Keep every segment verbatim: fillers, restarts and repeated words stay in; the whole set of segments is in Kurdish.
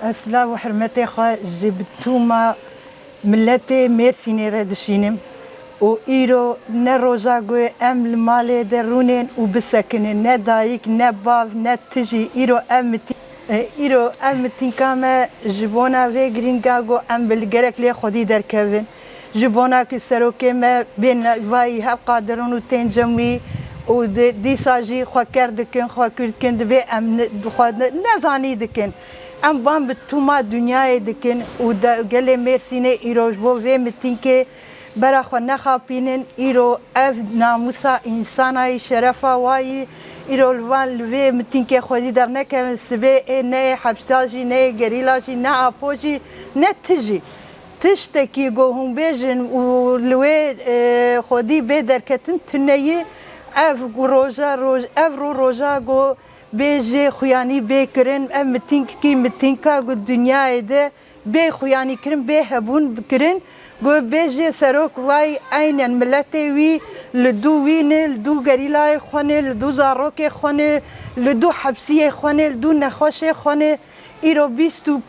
Ez silav û hurmetê xwe ji bi tûma miletê Mêrsînê re dişînim û îro ne roja ku em li malê de rûnên û bisekinin, ne dayik, ne bav, ne tijî. Îro ev mitî-, e, îro ev mitînka me ji bona vê girînga ku em bi li gerek lê xwedî derkevin. Ji bona ku serokê me bên vayî hev qadirin û tên cem wî û di-, dîsa jî xwe ker dikin, xwe kûr dikin, divê em ne-, xwe ne-, nezanî dikin. Em van bi tûma dinyayê dikin û de-, gelê Mêrsînê îro ji bo vê mitînkê bera xwe nexapînin. Îro ev namûsa însanayî, şerefa wayî, îro li van, li vê mitînkê xwedî dernekevin, sibê ê ne ê hepsa jî, ne ê gerîla jî, ne apo jî, ne tijî. Tiştekî ku hûn bêjin û li wê, e, xwedî bê derketin tuneyî, ev ku roja, roj-, ev rû roja ku bê jê xuyanî bê kirin, ev mitînkî mitînka ku dinyayê de bê xuyanî kirin, bê hebûn kirin, ku bê jê serok vay eynen miletê wî li dû wî ne, li dû gerîlayê xwe ne, li dû zarokê xwe ne, li dû hepsiyê xwe ne, li dû nexweşê xwe ne. Îro bîst û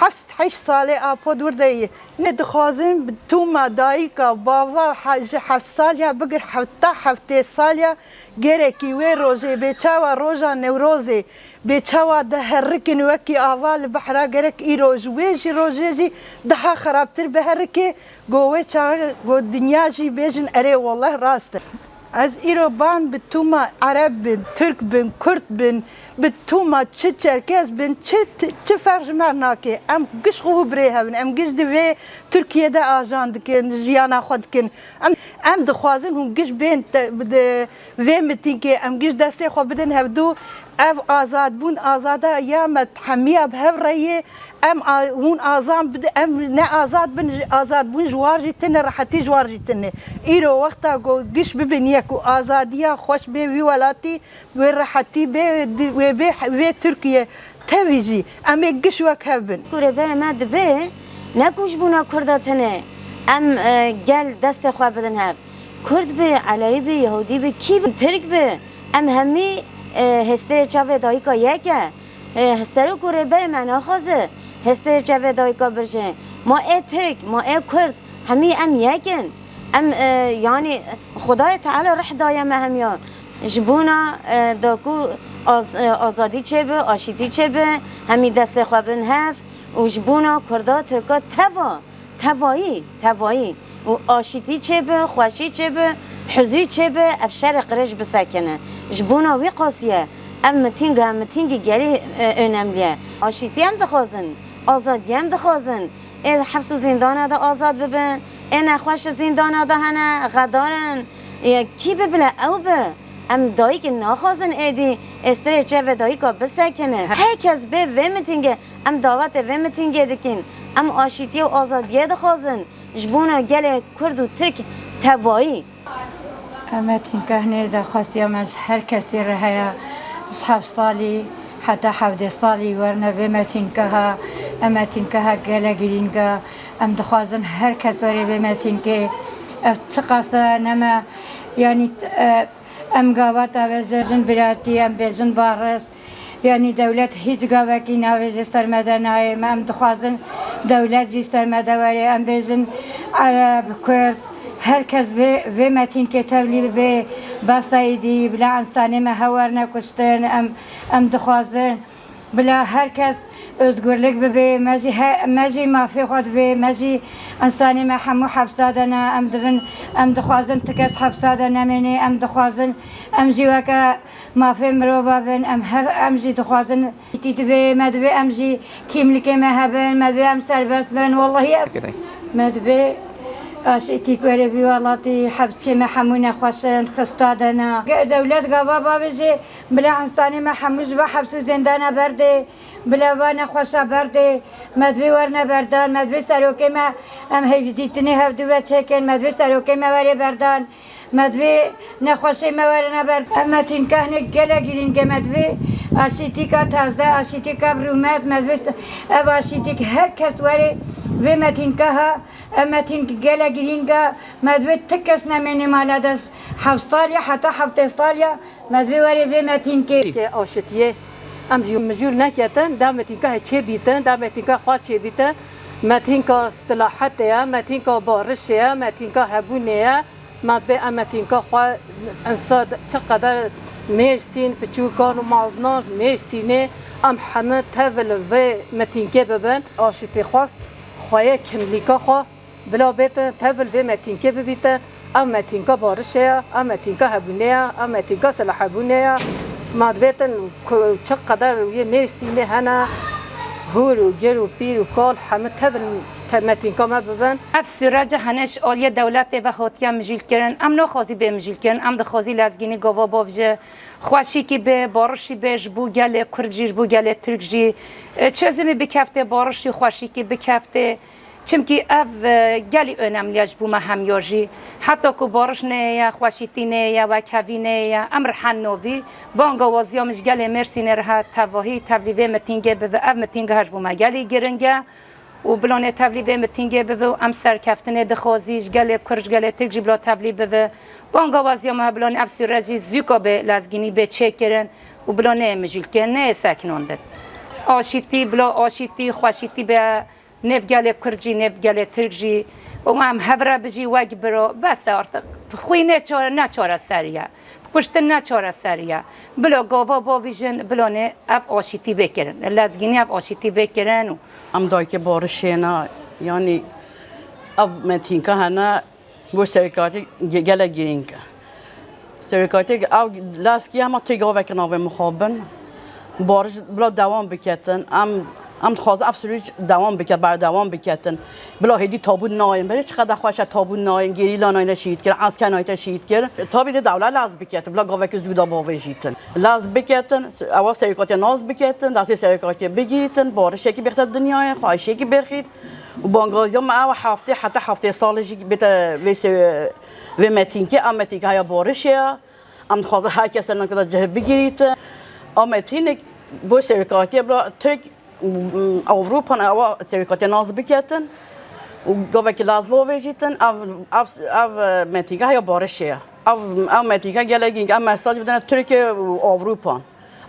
heft heşt salê Apo dûr de ye. Ne dixwazin bi tûma dayika, bava he-, ji heft saliya bigir heta heftê saliya gerekî wê rojê bê çawa roja Newrozê bê çawa diherikin wekî ava li behra, gerek îro ji wê jî rojê jî daha xerabtir biherike, go wê çaxê go dinya jî bêjin erê wallah rast e. Ez îro ban bi tûma Ereb bin, Tirk bin, Kurd bin, bi tûma çi Çerkez bin, çi, çi ferq ji me nake. Em giş xwe birê hev in. Em giş di vê Tirkiye de ajan dikin, jiyana xwe dikin. Em, em dixwazin hûn giş bên te, bi de, vê mitînkê, em giş destê xwe bidin hevdû. Ev azadbûn, azada ya me hemiya bi hev re ye. Em a-, hûn azan bide-, em ne azad bin, ji, azadbûn ji war jî tune, rehetî ji war jî tune. Îro wexta ku giş bibin yek û azadiya xweş bê wî welatî, wê rehetî bê, di-, wê bê he-, vê Tirkiye tevî jî. Em ê giş wek hev bin. Ku rêberê me dibe, ne ku ji bona Kurda tune, em, e, gel destê xwe bidin hev. Kurd be, Elewî be, Yehûdî be, kî be, Tirk be, em hemî, e, hêstê çavê dayika yek e. E, serok û rêberê me naxwaze hêstê çavê dayika birje. Ma ê Tirk, ma ê Kurd, hemî em yek in. Em, e, yanî Xwedayê Teala rih daye me hemiya. Ji bona, e, da ku az-, e, azadî çêbe, aşîtî çêbe, hemî destê xwe bin hev û ji bona Kurda, Tirka teva. Tevayî, tevayî û aşîtî çêbe, xweşî çêbe, huzrî çêbe, ev şerê qirêj bisekine. Ji bona wî qasî ye, ev mitîng, ev mitîngî gelî, e, önemli ye. Aşîtî em dixwazin, azadî em dixwazin. Ê heps û zîndana de azad bibin, ê nexweş zîndana de hene, xedar in. Ê kî bi bile ew bi. Em dayik naxwazin êdî êstirê çavê dayika bisekine. Her kes bê vê mitîngê. Em dawetê vê mitîngê dikin. Em aşîtiyê û azadiyê dixwazin. Ji bona gelê Kurd û Tirk tevayî. Em metînkeha nê daxwastiya me ji her kesî re heye. Ji heft salî heta hevdeh salî werne vê metînkeha. Em metînkeha gelek girîng e. Em dixwazin her kes were vê metînkê. Ev çiqas e, ne me, yanî, e, em gava tavêjin biratî, em bêjin baris. Yanî dewlet hîç gavekî navêje ser me de nayê. Me em dixwazin dewlet jî ser me de were. Em bêjin Ereb, Kurd, her kes vê, vê metînkê tevlî bibe. Basa êdî, bila însanê me hev werne kuştin. Em, em dixwazin bila her kes özgürlük bibe. Me jî he, me jî mafê xwe dibe. Me jî însanê me hemû hepsa de ne. Em dibin, em dixwazin ti kes hepsa de nemêne. Em dixwazin em jî weke mafê mirova bin, em her, em jî dixwazin tî dibe, me divê em jî kîmlikê me hebin, me divê em serbest bin. Wellahî ev-, me divê aşîtîk were vî welatî, hepsê me hemû nexweş in, xista de ne. Ge-, dewlet gava bavêje, bila însanê me hemû ji va heps û zêndana berdê, bila va nexweşa berdê, me divê werne berdan, me divê serokê me, em hevdîtinê hevdû ve çêkin, me divê serokê me were berdan. Me divê nexweşê me werine ber. Ev metînkeha ne gelek girîng e, me divê aşîtîka taze, aşîtîka bi rûmet, me divê se-, ev aşîtîk her kes were vê metînkeha, ev metînk gelek girîng e, me divê ti kes nemêne mala de, heft saliya heta heftê saliya, me divê were vê metînkê. Aşitiyê Em jî mijûl neketin, da metînka he çêbîtin, da metînka xwe çêbîtin. Metînka silahetê ye, metînka barişê ye, metînka hebûnê ye. Me divê em metînka xwe insa çi qeder Mêrsîn, piçûkan û maznan Mêrsînê, em hemî tevil vê metînkê bibin. Aşîtî xwest xweyê kimlîka xwe bila bêtin tevil vê metînkê bibîtin. Ev metînka barişê ye, ev metînka hebûnê ye, ev metînka silahebûnê ye. Ma divêtin ku çi qeder yê Mêrsînê hene, hûr û gir û pîr û kal hemî tevil te-, metînka me bibin. Ev sürece hene ji aliyê dewletê ve hatiye mijûlkirin. Em naxwazî bê mijûlkirin, em dixwazî lezgînî gava bav ji xweşîkî bê, barişî bê ji bo gelê Kurd jî, ji bo gelê Tirk jî, e, çözümî bikefte, barişî xweşîkî bikefte. Çimkî ev, e, gelî önemli ye ji bo me hemiya jî. Heta ku bariş neyê, xweşîtî neyê, wekhevî neyê, em rihen navî. Banga waziya min ji gelê Mêrsînê re he tevahî tevlî vê mitîngê bibe. Ev mitînge he ji bo me gelî giring e. Û bilanê tevlî vê mitîngê bibe û em serkeftinê dixwazî ji gelê Kurd, ji gelê Tirk jî bila tevlî bibe. Banga waziya me he bilanê ev sürecî zûka bê lezgînî bê çêkirin û bila neyê mijûlkirin, neyê sekinandin. Aşîtî, bila aşîtî, xweşîtî be. Nêv gelê Kurd jî, nêv gelê Tirk jî, û em hev re bijî wek biro. Bes e artık. Xwînê çare-, ne çareserî ye. Kuştin ne çareserî ye. Bila gava bavêjin, bila nê ev aşîtî bê kirin. Lezgînî ev aşîtî bê kirin û Em dayikê barişê ne, yanî ev metînka hene, bo serokatî ge-, gelek girîng e. Serokatî ew lezkî hema tê gaveke navê mixabin. Barij bila dewam biketin. Em, em dixwazin ev sürüc dewam bike, berdewam biketin. Bila hêdî tabûn nayên. Berê çiqede xweş e tabûn nayên. Gerîla nayne şehîd kirin, esker nayte şehîd kirin. Tabî de dewlet lez biketin. Bila gaveke zû da bavêjîtin. Lez biketin, ewa serokatiya nas biketin, destê serokatiya bigîtin, barişekî bêxte dinyayê, xwahişekî bêxît. Û bangaziya me ew heftê heta heftê salê jî bête vê se-, vê metînkê, ev metînke heya barişê ye. Em dixwazin her kes ser navkeda cih bigirîtin. A metînek bo serokatiye bila Tirk, m, Ewropa ne ewa serokatiye nas biketin. Û gavekî laz bavêjîtin. Ev, ev, ev metînke heya barişê ye. Ev, ev metînke gelek, ev mesaj bidine Tirkiye û Ewropa.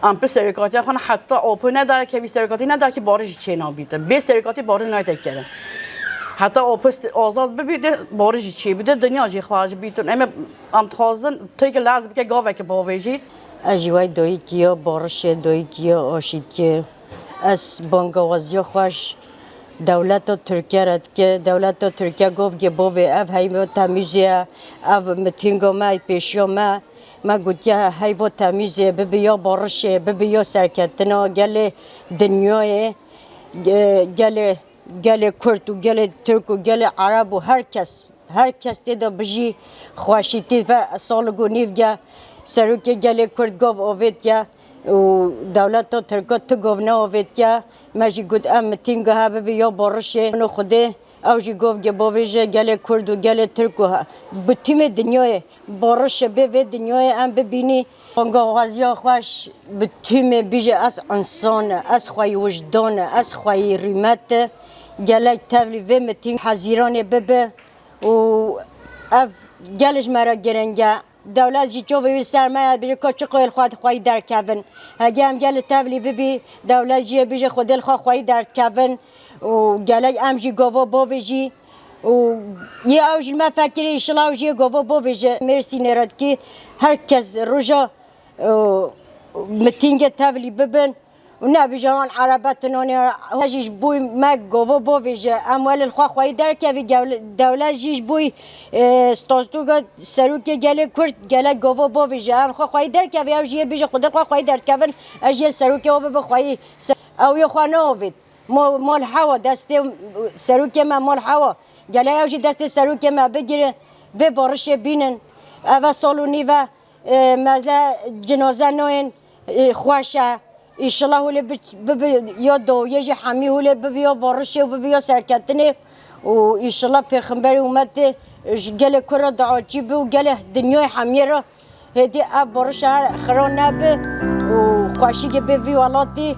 Em pir serokatiya xwe heta opû ne derkevî, serokatî ne derkî barij jî çênabîtin. Bê serokatî barij nayte kirin. Heta opû azad bibî de barij jî çêbî de dinya jî xweş bîtin. Em, em dixwazin Tirkiye lez bike gaveke bavêjî. Ez jî wey dayikî ya barişê, dayikî ya aşîtiyê. Ez bangawaziya xwe ji dewleta Tirkiye re dike. Dewleta Tirkiye gavgê bavê ev heyva temîzê ye, ev mitînga me, pêşiya me. Me gotiye heyva temîzê bibe ya barişê, bibe ya serketina gelê dinyayê, ge-, gelê, gelê Kurd û gelê Tirk û gelê Ereb û her kes, her kes tê de bijî xweşîtî ve sal û nîv ge serokê gelê Kurd gav avêtiye û dewleta Tirka tu gav neavêtiye. Me jî got ev mitînga he bibe ya barişê. Û Xwedê ew jî gavgê bavêje gelê Kurd û gelê Tirk û he-, bi tîmê dinyayê. Barişê bê vê dinyayê em bibînî. Angawaziya xweş bi tîmê bîje ez însan e, ez xweyî wijdan e, ez xweyî rîmet e. Gelek tevlî vê mitîng hezîranê bibe û ev gelê ji me re giring e. Dewlet jî çavê wî ser me ye, bêje ka çi qoyê li xwe xweyî derkevin. Hege em gelê tevlî bibî, dewlet jî yê bêje Xwedê li xwe xweyî derkevin û gelek em jî gava bavêjî. Û yê ew ji me fekirî, îşila ew jî yê gava bavêje. Mêrsînê re dikî her kes roja, e, mitîngê tevlî bibin û nebêje han erebe tinanê, he jî ji bo me gava bavêje. Em welê li xwe xweyî derkevî, gewle-, dewlet jî ji bo, e, statûga serokê gelê Kurd gelek gava bavêje. Em xwe xweyî derkevî, ew jî yê bêje Xwedê li xwe xweyî derkevin, ez jî yê serokê we bibe xweyî. Se-, ew yê xwe neavêt. Ma-, mal hewa destê serokê me mal hewa. Gelek ew jî destê serokê me bigire, vê barişê bînin. Eve sal û nîve, e, mezle cinaze nayên, e, xweş e. Îşillah hûlê bi-, bibi ya dawiyê jî hemî hûlê bibi ya barişê û bibi ya serketinê. Û îşillah pêxemberê ûmetê ji gelê Kurd re duacî bi û gelê dinyayê hemiyê re hêdî ev barişe xira nebe û xweşîkê bê vî welatî.